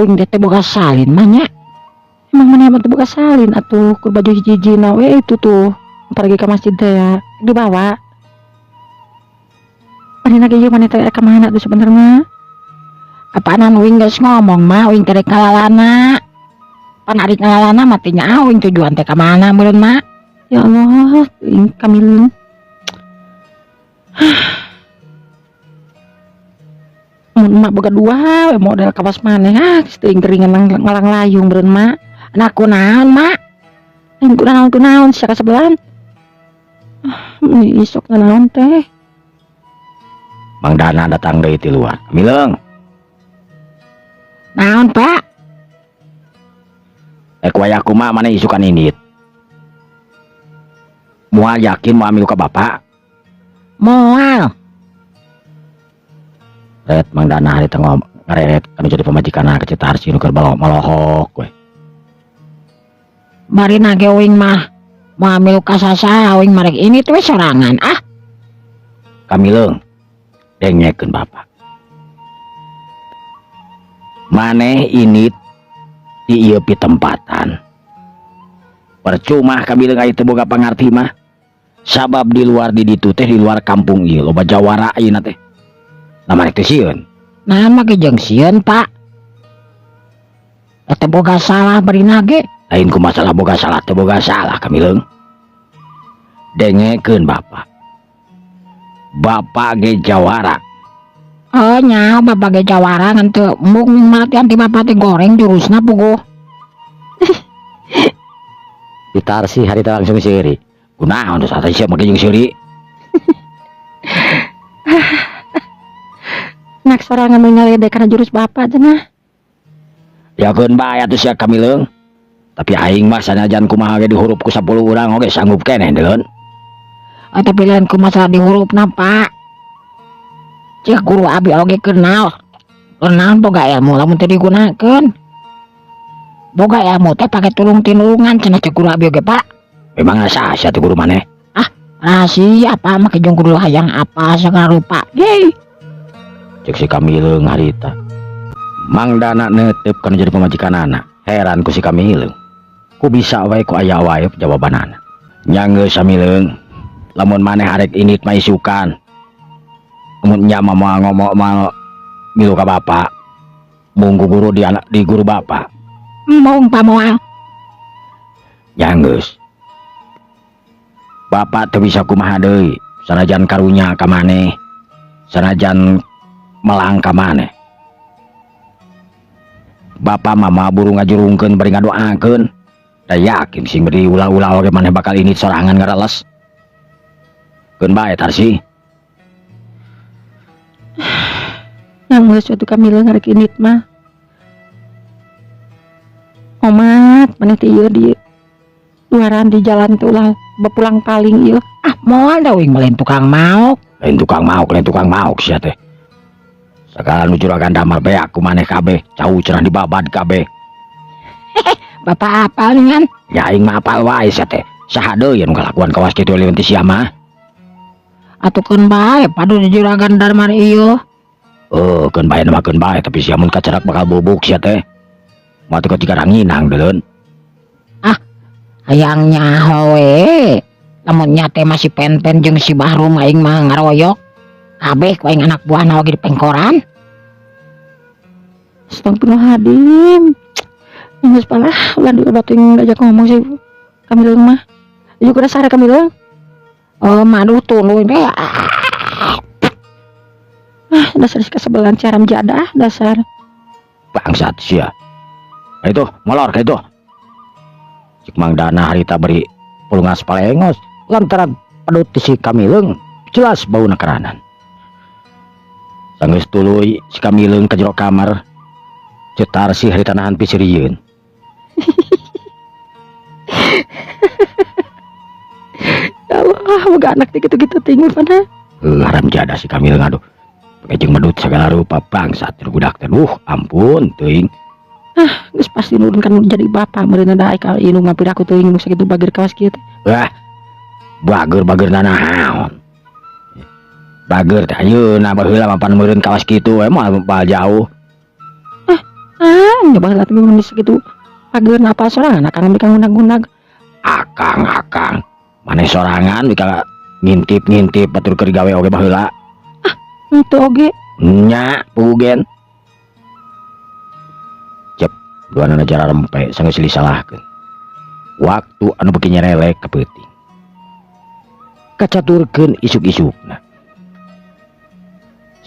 S2: Uing teh boga salin mah nya.
S3: Emang maneh mah teu boga salin atuh kur baju hiji-hijina we itu tuh. Pergi ke masjid teh ya dibawa. Manehna ge ieu maneh teh ka mana tuh sebenarnya?
S2: Apaanan uing geus ngomong mah uing teh rek ngalalana. Pan ari ngalalana mah teh nyaho uing tujuan teh ka mana meureun mah.
S3: Ya Allah, teuing kamileung. Mun emak boga dua we model kawas maneh ah geus teuing geringan ngalang layung meureun mak.
S2: Nah kunaon mak?
S3: Lain kunaon kunaon sia kasebelan. Ah, mun isok naon teh.
S1: Mang Dana datang deui ti luar. Kamileung.
S2: Naon Pak?
S1: Wayah kumaha maneh isukan indit? Moal yakin moal milu ka bapak?
S2: Moal.
S1: Ret Mang Dana harita ngareret kanu jadi pamajikanna ka Citarsi nu keur malohok we.
S2: Bari nage uing mah moal milu ka sasaha uing mah rek indit we sorangan ah.
S1: Kamileung dengekeun bapak. Maneh indit di ieu pitempatan. Percuma kamileung aya teu boga pangarti mah. Sabab di luar di ditu teh di luar kampung ieu loba jawara ayeuna teh. Nah maneh teh sieun.
S2: Naon mah ge jeung sieun Pak. Eta boga salah bari nage.
S1: Lain ku masalah boga salah teu boga salah kamileung. Dengekeun bapak. Bapak ge jawara.
S2: Oh nya bapak ge jawara ngan teu embung latihan ti bapak teh goreng jurusna puguh.
S1: Ditarsi harita langsung seuri. Kunaon teh sate sia make jeung seuri.
S3: Nak sorangan nu nyaledek kana jurus bapak cenah.
S1: Yakeun bae atuh sia kamileung. Tapi aing mah sanajan kumaha ge dihurup ku 10 urang oge sanggup keneh deun.
S2: Ah, tapi lain ku masalah dihurupna Pak. Cek guru abi oge kenal. Kenal boga ilmu lamun teu digunakeun. Boga ilmu teh pake tulung tinulungan cenah cek guru abi oge Pak.
S1: Memang asa sia teh guru maneh?
S2: Ah, rahasia Pak make jeung guru hayang apa sagala rupa. Yeay.
S1: Cek si Kamileung harita. Mang Dana neuteup kana jadi pamajikanana. Heran ku si Kamileung. Ku bisa wae ku aya wae jawabanana. Nya geus Samileung. Lamun maneh arek indit mah isukan. Mun nya mah moal ngomong moal milu ka bapak. Mung ku guru di anak di guru bapak.
S2: Mung pa moal.
S1: Nya geus. Bapak teu bisa kumaha deui, sanajan karunya ka maneh, sanajan melang ka maneh. Bapak mah moal buru ngajurungkeun bari ngadoakeun. Da yakin sing beri ulah-ulah oge maneh bakal indit sorangan ngareles. Keun bae Tarsi.
S3: Yang geus atuh kamileung arek indit mah. Omat maneh teh ieu di luaran di jalan teh ulah bepulang paling ieu.
S2: Ah moal da uing mah lain tukang maok.
S1: Lain tukang maok, lain tukang maok sia teh. Sagala nu juragan damar beak ku maneh kabeh, cau cenah dibabad kabeh.
S2: Bapak apal ngan?
S1: Ya aing mah apal wae sia teh. Saha deui anu kalakuan kawas kitu leuweung ti sia mah?
S2: Atuh keun bae padu di juragan darmar ieu.
S1: Oh, keun bae mah keun bae tapi sia mun kacerak bakal bubuk sia teh. Moal teh ketika ranginang deuleun.
S2: Ah, hayang nyaho we. Lamun nya teh masih pen-pen jeung si Bahrum aing mah ngaroyok. Kabeh ku aing anak buahna oge di pengkoran.
S3: Astagfirullahaladzim. Geus palah ulah diobatin ngajak ngomong sih Kamileung mah. Ieu kudu sare Kamileung.
S2: Oh, maduh tuluy teh.
S3: Ah, dasar si kasebelan si haram jadah dasar.
S1: Bangsat sia. Ka itu, molor ka itu. Cik Mang Dana harita beri pulungas palengos lantaran pedut si Kamileung jelas bauna keranan. Sanggeus tuluy si Kamileung ka jero kamar. Cetar si harita nahan pisirieun.
S3: Ya Allah, boga anak teh kitu-kitu teuing mana?
S1: Haram jadah si Kamileung aduh. Pake jeung medut segala rupa bangsat budak teh. Duh, ampun teuing.
S3: Ah, geus pasti nurun kan jadi bapak meureun da ka indung ngampir aku teuing nu sakitu bager kawas kieu teh.
S1: Wah. Bager-bager nanaon. Bager teh ayeuna baheula mah pan meureun kawas kitu we moal jauh.
S3: Ah, Ah, nyoba heula teh geus sakitu pageurna apal sorangan akang bika ngunag-ngunag.
S1: Akang, akang. Maneh sorangan bika ngintip-ngintip batur keur gawe oge baheula.
S3: Henteu oge.
S1: Nya, puguh gen. Cep, duanana jararempe sanggeus disalahkeun. Waktu anu beuki nyerelek ka peuting. Kacaturkeun isuk-isukna.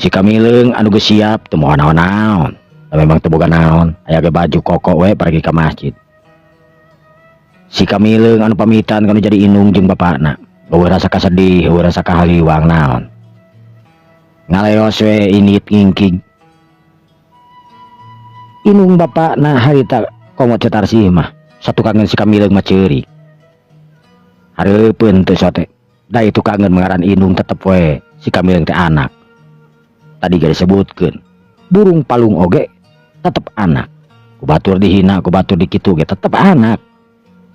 S1: Si Kamileung anu geus siap teu moal naon-naon. Da memang teu boga naon, aya ge baju koko we pergi ka masjid. Si Kamileung anu pamitan kanu jadi indung jeung bapakna. Euweuh rasa kasedih, euweuh rasa kahaliwang naon. Ngaleos we indit ngingkig. Indung bapakna harita komo Ceu Tarsih mah satukangeun si Kamileung mah ceurik. Hareupeun teu sote. Da itu kangen mengaran indung tetep we si Kamileung teh anak. Tadi ge disebutkeun, burung palung oge tetep anak. Ku batur dihina, ku batur dikitu ge tetep anak.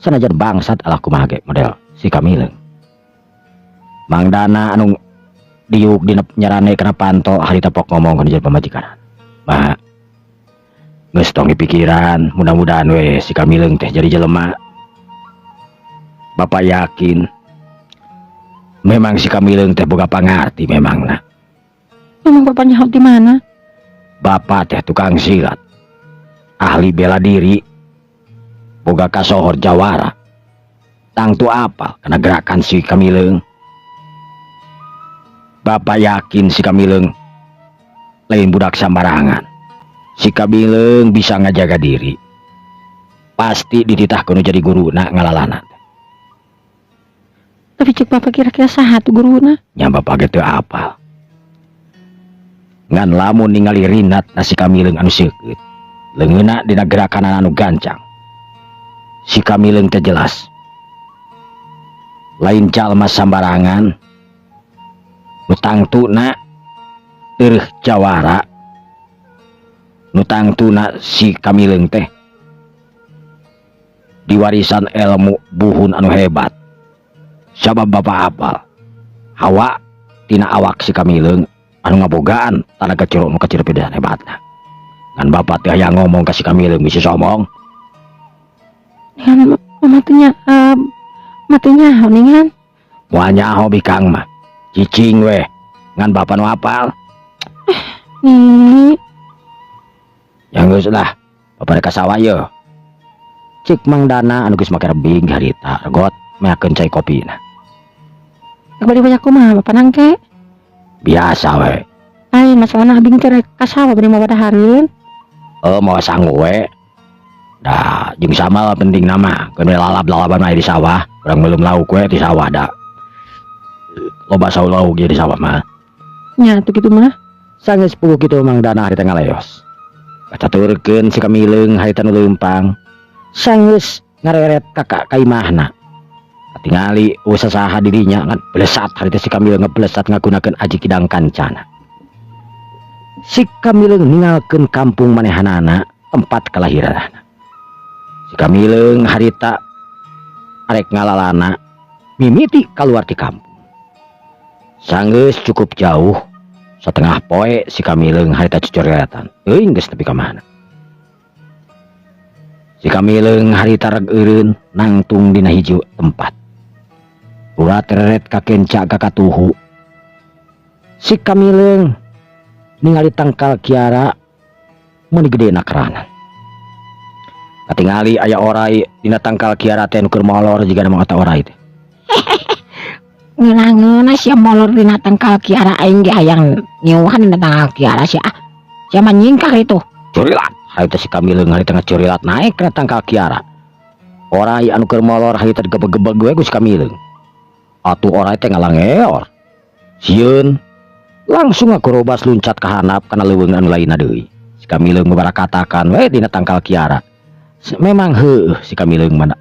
S1: Sanajan bangsat alah kumaha ge model si Kamileung. Mang Dana anu diuk dina nyarane kana panto harita pok ngomong kana jadi pamajikan. Ma, geus tong dipikiran, mudah-mudahan we si Kamileung teh jadi jelema. Bapak yakin memang si Kamileung teh boga pangarti memangna.
S3: Memang bapaknya di mana?
S1: Bapak teh tukang silat, ahli bela diri, boga kasohor jawara. Tangtu apal kana gerakan si Kamileung. Bapak yakin si Kamileung lain budak sambarangan. Si Kamileung bisa ngajaga diri. Pasti dititah kudu jadi guru na ngalalana.
S3: Tapi cek bapak kira-kira saha tuh guruna?
S1: Nya bapak ge teu apal. Ngan lamun ningali rinat na si Kamileung anu seukeut, leungeunna dina gerakan anu gancang. Si Kamileung teh jelas lain jalma sambarangan. Nu tangtuna tereh jawara. Nu tangtuna si Kamileung teh diwarisan ilmu buhun anu hebat. Sabab bapak apal hawa tina awak si Kamileung anu ngabogaan tanaga cero nu kacirpedean hebatna. Ngan bapak teh hayang ngomong ka si Kamileung bisi somong.
S3: Ningan mama teh nya mah teu nyaho ningan.
S1: Moal nyaho bikang mah. Cicing we ngan bapak nu apal.
S3: Nih.
S1: Ya geus lah, bapak rek ka sawah ye. Cik Mang Dana anu geus make rebing harita regot meakeun cai kopina.
S3: Rek bari banyak kumaha bapak nangke?
S1: Biasa we.
S3: Lain masalahna abing teh rek ka sawah bari mawa dahareun.
S1: Oh, mau sangu we. Dah, jeung sama penting nama. Keun we lalap-lalaban mah di sawah, urang belum lauk we di sawah da. Loba saur lauk ge di sawah mah.
S3: Nya atuh kitu mah.
S1: Sanggeus puguh kitu Mang Dana harita ngaleos. Kacaturkeun si Kamileung harita nu leumpang. Sanggeus ngareret ka ka imahna. Katingali euweuh sasaha dirinya ngan blesat harita si Kamileung ngeblesat ngagunakeun aji kidang kancana. Si Kamileung ninggalkeun kampung manehanana tempat kelahiranana. Si Kamileung harita arek ngalalana mimiti kaluar ti kampung. Sanggeus cukup jauh setengah poe si Kamileung harita cucuriatan. Teuing geus nepi ka mana. Si Kamileung harita reg eureun nangtung dina hiji tempat. Urat reret kakenca ka katuhu. Si Kamileung ningali tangkal kiara meuni gedena keranan. Katingali aya orai dina tangkal kiara teh nu keur molor jiga mah eta orai teh.
S2: Ngeunah sia molor dina tangkal kiara, aing ge hayang nyiuhan dina tangkal kiara sia. Ah, sia mah nyingkar itu.
S1: Curilat, harita si Kamileung harita ngacurilat naik kana tangkal kiara. Orai anu keur molor harita digebeg-gebeg we ku si Kamileung. Atuh orai teh ngalangeor. Sieun langsung ngakorobas luncat ka handap kana leuweung anu lainna deui. Si Kamileung babarakatakan we dina tangkal kiara. Memang heueuh si Kamileung mana.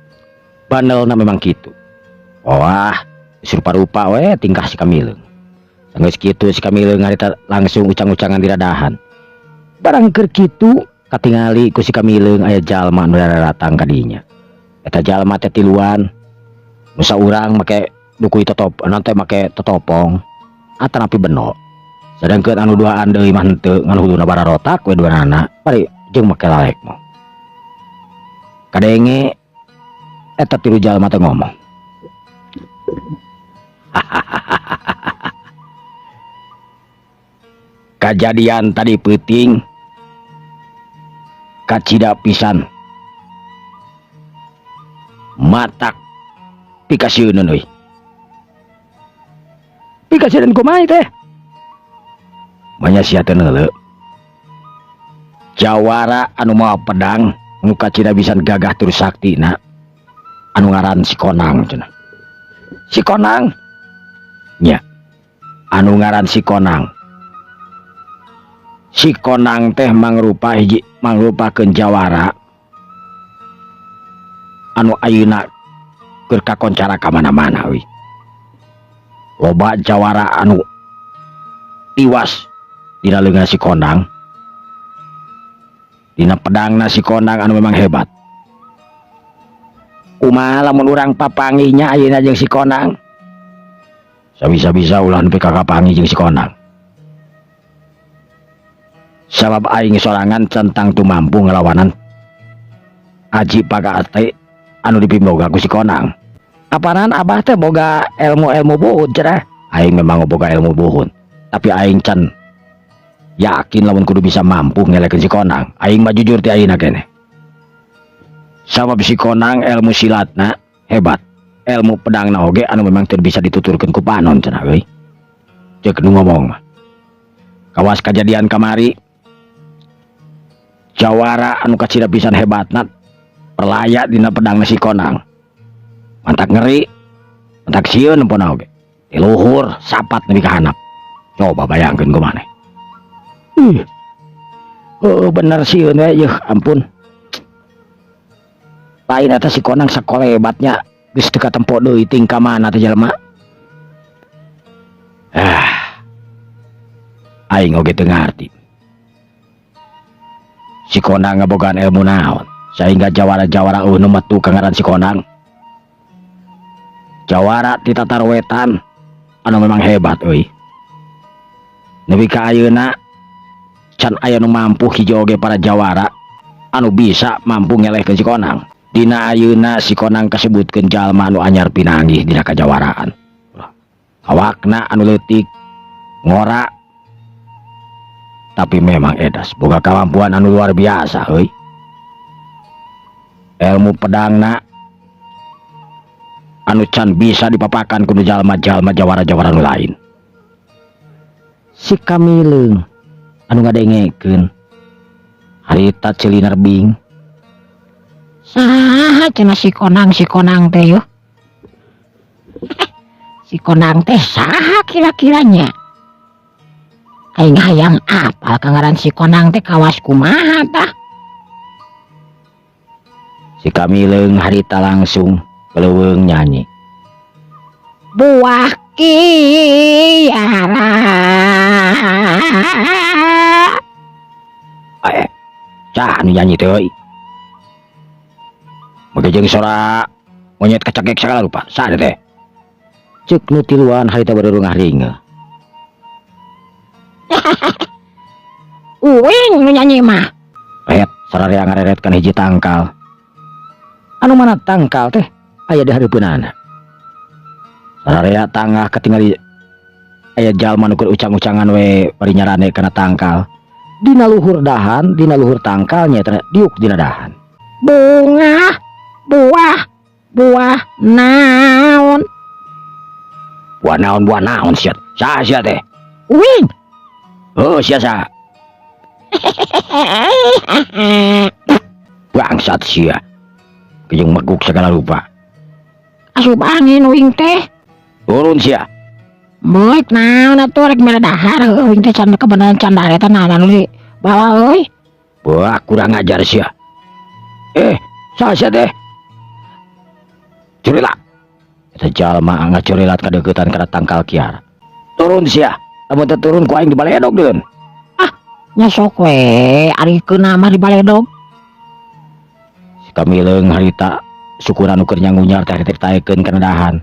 S1: Bandelna memang kitu. Wah, rupa-rupa we tingkah si Kamileung. Sanggeus kitu si Kamileung harita langsung ucang-ucangan diradahan. Barang keur kitu katingali ku si Kamileung aya jalma anu daratang ka dinya. Eta jalma teh tiluan. Nu saurang make duku totop, naon teh make totopong atanapi beno. Sedangkeun anu duaan deui mah henteu, ngan huluna bararotak we duanana. Bari Jeung make lalekmo. Kadenge eta tilu jalma teh ngomong. Kajadian tadi peuting kacida pisan matak pikasieun euy. Pikasieun kumaha teh? Manya sia teh neuleu. Jawara anu mawa pedang nu kacida pisan gagah tur saktina anu ngaran si Konang cenah. Si Konang nya anu ngaran si Konang. Si Konang teh mangrupa hiji mangrupakeun jawara anu ayeuna keur kakoncara ka mana-mana euy. Loba jawara anu tiwas dina leungeun si Konang, dina pedangna si Konang anu memang hebat. Kumaha lamun urang papanggihnya ayeuna jeung si Konang? Sabisa-bisa ulah nepi ka kapanggih jeung si Konang. Sabab aing sorangan can tangtu mampu ngelawanan aji pagate anu dipimboga ku si Konang. Apanan abah teh boga ilmu-ilmu buhun cenah? Aing memang boga ilmu buhun, tapi aing can yakin lamun kudu bisa mampu ngelekeun si Konang. Aing mah jujur ti ayeuna keneh. Sabab si Konang ilmu silatna hebat, ilmu pedangna oge anu memang teu bisa dituturkeun ku panon cenah euy. Ceuk nu ngomong mah. Kawas kajadian kamari jawara anu kacida pisan hebatna perlaya dina pedangna si Konang. Mantak ngeri, mantak sieun empona oge. Di luhur sapat nepi ka handap. Coba bayangkeun kumaha. Ih. Heuh bener sieun we yeuh ampun. Lain eta si Konang sakolebatnya geus teu katempo deui ting ka mana teh jelema. Ah. Aing oge teu ngarti. Si Konang ngabogaan ilmu naon sehingga jawara-jawara eueuh nu metu ka ngaran si Konang. Jawara ti tatar wetan anu memang hebat euy. Nepi ka ayeuna can aya nu mampu hiji oge para jawara anu bisa mampu ngelehkeun si Konang. Dina ayeuna si Konang kasebutkeun jalma anu anyar pinanggih dina kajawaraan. Awakna anu leutik ngora tapi memang edas boga kemampuan anu luar biasa euy. Ilmu pedangna anu can bisa dipapakan ku jalma-jalma jawara-jawara nu lain. Si Kamileung anu ngadengekeun harita celinar bing.
S2: Saha cenah si Konang teh yeuh? Si Konang teh saha kira-kiranya? Aing hayang apal ka ngaran si Konang teh kawas kumaha tah?
S1: Si Kamileung harita langsung keleuweung nyanyi.
S2: Buah kiara.
S1: Cah anu nyanyi teh euy. Make jeung sora monyet kacekek sagala rupa. Saha teh? Ceuk nu tiluan harita bari rungah-ringeuh.
S2: Uing nu nyanyi mah.
S1: Ret sararea ngareret kana hiji tangkal. Anu mana tangkal teh aya di hareupeunana. Sararea tangah katingali aya jalma nu keur ucang-ucangan we bari nyarane kana tangkal. Dina luhur dahan, dina luhur tangkal nya eta diuk dina dahan.
S2: Bunga, buah, buah naon?
S1: Buah naon, buah naon sia? Saha sia teh?
S2: Uing.
S1: Oh, sia saha? Bangsat sia. Kejeng meguk segala rupa.
S2: Asup angin uing teh.
S1: Turun sia.
S2: Baik naon atuh rek mere dahar heuh uing teh can kebenaran can dahar eta naon anu dibawa euy.
S1: Wah, kurang ajar sia. Saha sia teh? Curilat. Eta jalma ngacurilat kadeuketan kana tangkal kiara. Turun sia. Lamun teu turun ku aing dibaledog deun.
S2: Ah, nya sok we ari keuna mah dibaledog.
S1: Si Kamileung harita syukuran nu keur nyangunyar teh ditaekeun kana dahan.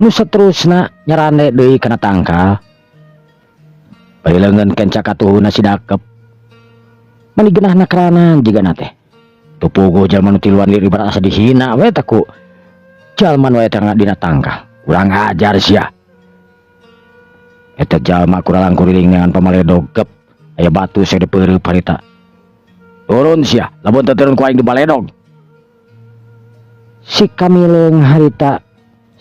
S1: Nu saterusna nyarande deui kana tangkal. Bari leungeun kenca katuhuna si Dakep. Mani genahna keranan jigana teh. Teu puguh jalma nu tiluan lir ibarat asa dihina we teh ku jalma nu aya dina tangkal. Kurang ajar sia. Eta jalma kuralang kuriling neangan pamaledog gep aya batu sagede peureup harita. Turun sia, lamun teu turun ku aing dibaledog. Si Kamileung harita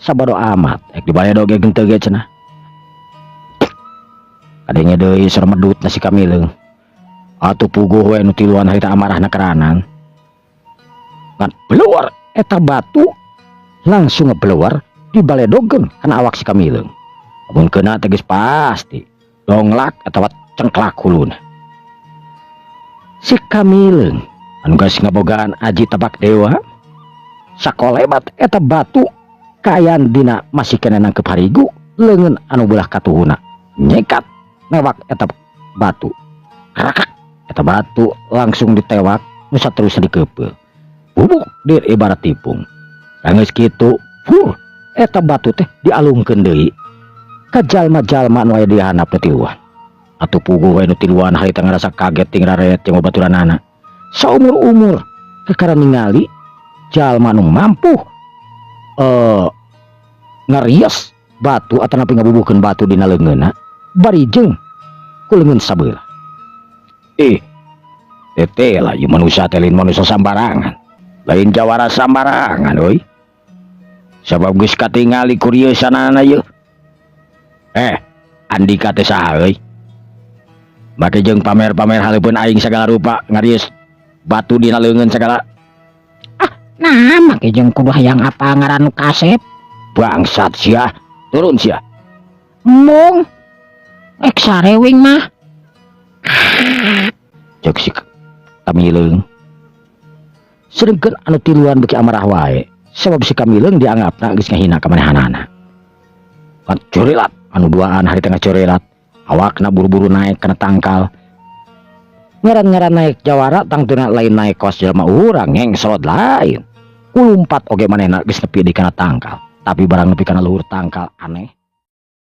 S1: sabado amat, ek dibaledog ge henteu ge cenah. Kadenge deui sor medut na si Kamileung. Atuh puguh we nu tiluan harita amarahna keranan. Ngan beluar eta batu langsung ngebeluar dibaledogkeun kana awak si Kamileung. Lamun keuna teh geus pasti donglak atawa cengklak huluna. Si Kamileung anu geus ngabogaan aji tabak dewa sakolebat eta batu kaayaan dina masih keneh nangkep harigu leungeun anu belah katuhuna nyekat newak eta batu. Karakak eta batu langsung ditewak nu saterusna dikeupeuh. Bubuk dir ibarat tipung. Geus kitu, fuh, eta batu teh dialungkeun deui ka jalma-jalma nu aya di handap nu tiluan. Atuh puguh we nu tiluan harita ngarasa kaget ting raret jeung babaturanana. Saumur-umur kakara ningali jalma nu mampu ngarias batu atanapi ngabubuhkeun batu dina leungeunna bari jeung ku leungeun sabelah. Ih, teteh lah ieu manusia teh lain manusia sambarangan. Lain jawara sambarangan euy. Sabab geus katingali ku rieusanana ieu. Andika teh saha euy? Make jeung pamer-pamer hareupeun aing sagala rupa ngarius batu dina leungeun sagala.
S2: Nah, make jeung kudu hayang apa ngaran nu kasep.
S1: Bangsat sia, turun sia.
S2: Embung. Ek sare wing mah.
S1: Cek si Kamileung. Sedengkeun anu tiluan beuki amarah wae, sabab si Kamileung dianggapna geus ngahina ka manehanana. Kan curilat anu duaan harita ngacorelat, awakna buru-buru naik kana tangkal. Ngaran-ngaran naik jawara tangtuna lain naik kos jelema urang ngengslot lain. Kulumpat oge manehna geus nepi di kana tangkal, tapi barang nepi kana luhur tangkal aneh.